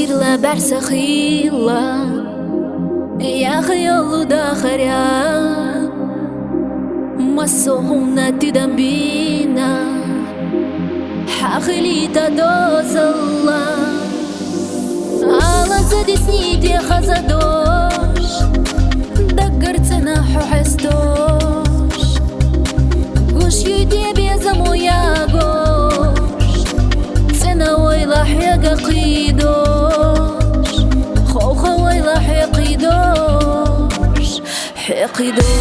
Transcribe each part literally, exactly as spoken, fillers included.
Ла бӀарса хила, яхъ яллу дахаря, массо гьунна тидан бина, хӀахили та дозалла. Алазадисни техазадош, даггар цӀена хӀу хӀестош. Гуш юй тебе замуягош, цӀена вайла хӀега хъидош, ховха вайла хӀе хъидош, хӀе хъидош.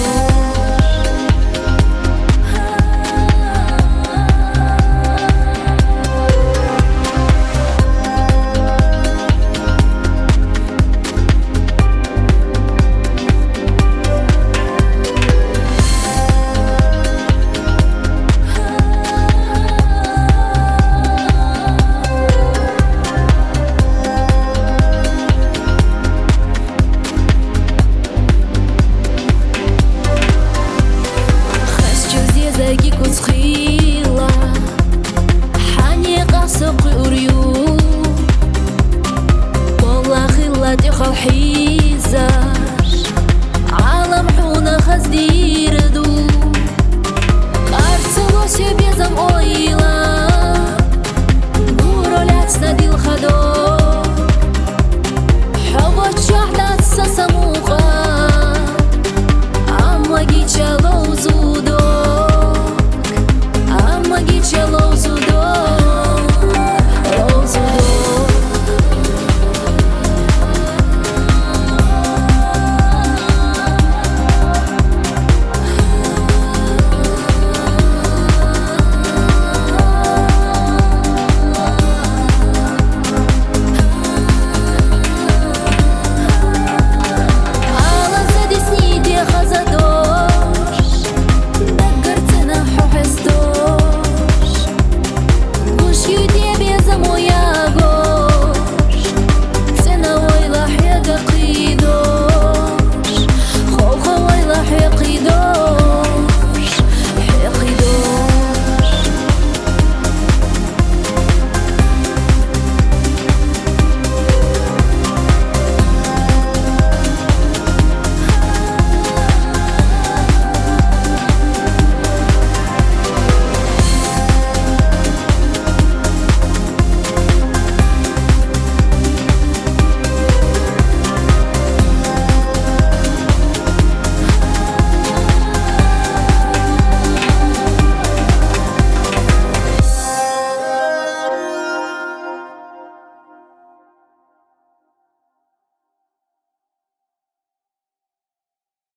Хас чузе заги куцхила, хӀани къасо хъур ю. Валлахи, латӀи халхизаш, гӀалам хӀуна хаздирду. Къарцало се безам ойла,